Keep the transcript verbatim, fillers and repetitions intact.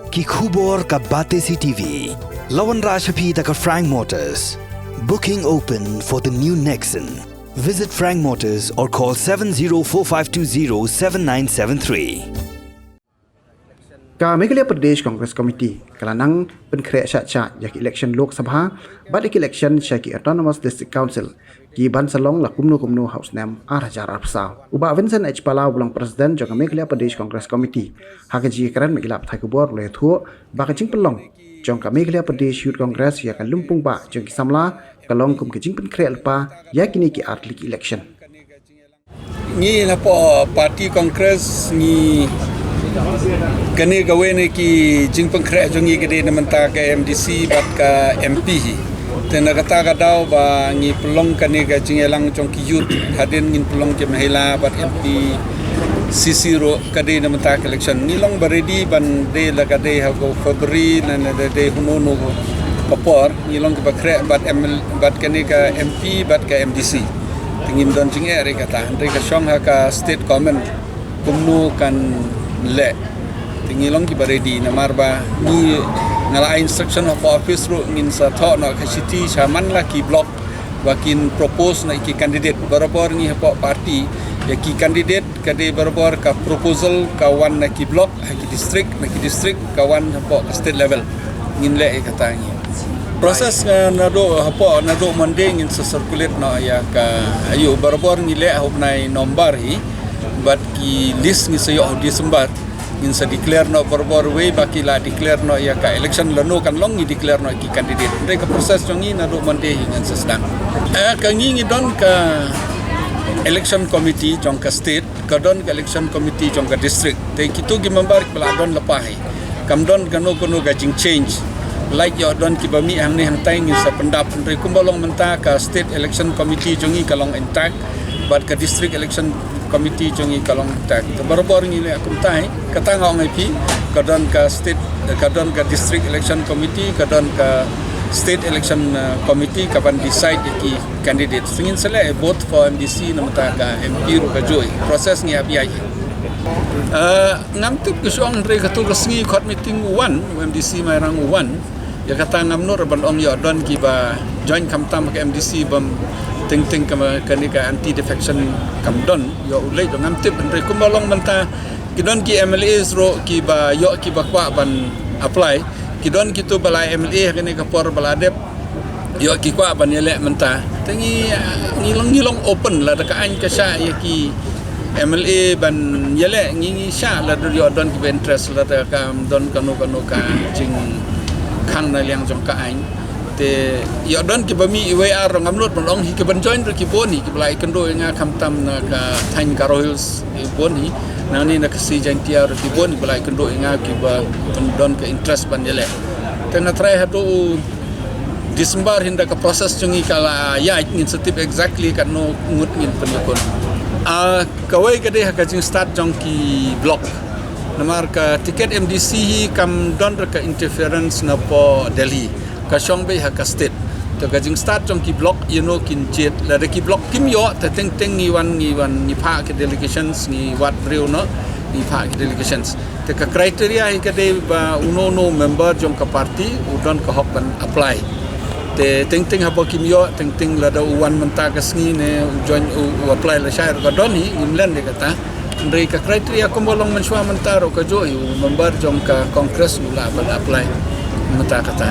Ki khubor ka Batesi T V. La wanrah sha phi da ka Frank Motors. Booking open for the new Nexon. Visit Frank Motors or call seven zero four five two zero seven nine seven three. Ka Meghalaya Pradesh Congress Committee ka la nang pynkhreh shah shah ïa ki election Lok Sabha bad ïa ki election sha ki Autonomous District Council ki ban sa long la kumno kumno ha u snem ar hajar arphew saw. U Bah Vincent H Pala, u ba long President jong ka Meghalaya Pradesh Congress Committee, ha ka jingïakren bad ki lad pathai khubor, u la ïathuh ba ka jingpynlong jong ka Meghalaya Pradesh Youth Congress ïa ka lympung bah jong ki samla ka long kum ka jingpynkhreh lypa ïa kine ki ar tylli ki election. Ngi hapoh party Congress ngi, kane kawei na ki jingpynkhreh jong ngi ka dei na bynta ka M D C bad ka M P hi. Te na kata ka daw ba ngi pynlong kane ka jingïalang jong ki youth, hadien ngin pynlong ki mahila bad M P C C ruh ka dei na bynta ka election. Ngi long ba ready ban dei la ka dei ha ka February ne, ne dei, dei hano hano ka por. Ngi long kiba khreh bad M L, bad kane ka M P bad ka M D C. Te ngim don jingeh re kata. Hynrei ka shong ha ka state government kumno kan leh. Te ngi long kiba ready namar ba ngi, nga la ai instruction hapoh office ruh ngin sa thoh noh ka shithi sha man la ki block ba kin propose noh ki candidate. Barabor ngi hapoh party ïa ki candidate ka dei barabor ka proposal ka wan na ki block, ha ki district, na ki district ka wan hapoh ka state level. Ngin leh ïa kata ngi. Process, eh, naduh hapoh, naduh Monday ngin sa circulate noh ïa ka, aïu, barabor ngi leh ha u bnai November hi. Bad ki list ngi sa ïoh ha u December. Ngin sa declare noh barabor wei ba ki la declare noh ïa ka election lano kan long ngi declare noh ki candidate. Hynrei ka process jong ngi naduh Monday hi ngin sa sdang. Eh, ka ngi ngi don ka election committee jong ka state, ka don ka election committee jong ka district. Te kito ki member kiba la don lypa hi. Kam don kano kano ka jingchange. Lait ïoh don kiba mih hangne hangtai ngin sa pyndap, hynrei kumba long mynta ka state election committee jong ngi ka long intact. Bad ka district election committee jong ngi ka long intact. Te barabor ngi leh kumta hi. Kata nga ong ïa phi, ka don ka state, ka don ka district election committee, ka don ka state election, uh, committee ka ban decide ïa ki candidate. Te ngin sa leh vote for M D C namar ka M P ruh ka juh. Process ngi ap ïa. Uh, ngam tip ka shong hynrei kato ka sngi khot meeting u wan, u M D C Mairang u wan. Ïa kata ngam nud ban ong ïoh don kiba join khamtam ka M D C bym teng teng kane ka anti defection kam don, ïoh u leit ngam tip, hynrei kumba long mynta ki don ki M L As ruh kiba ïoh kiba kwah ban apply, ki don kito ba la M L A ha kane ka por ba la dep ïoh ki kwah ban ïaleh mynta. Te ngi, ngi long, ngi long open lada ka aiñ ka shah ïa ki M L A ban ïaleh, ngi, ngi shah lada ïoh don kiba interest, lada kam don kano kano ka jingkhang na liang jong ka aiñ. Te ïoh don kiba mih iwei ar ruh ngam nud ban ong hi, kiban join ruh ki bun hi, kiba la ïakynduh ïa nga khamtam na ka thaiñ Garo Hills ki bun hi, nangne na Khasi Jaintia ruh ki bun hi ba la ïakynduh ïa nga kiba don ka interest ban ïaleh. Te nga tharai haduh u December hynda ka process jong ngi ka la ïaid ngin sa tip exactly katno ngut ngin pynïakun. Ah, kawei ka dei ha ka jingstad jong ki block. Namar ka ticket M D C hi kam don ruh ka interference na poh Delhi. Ka shong beit ha ka state. Te ka jingstad jong ki block ïano kin jied. Lada ki block kim ïoh, te teng teng ngi wan, ngi wan, ngi phah ki delegations, ngi wad briew noh, ngi phah ki delegations. Te ka criteria hi ka dei ba uno uno member jong ka party u don ka hok ban apply. Te teng teng haba kim ïoh, teng teng lada u wan mynta ka sngi ne u join, u, u apply lashai ruh ka don hi, ngim len de kata. Hynrei ka criteria kumba long mynshuwa mynta ruh ka juh hi, u member jong ka Congress u lah ban apply mynta kata.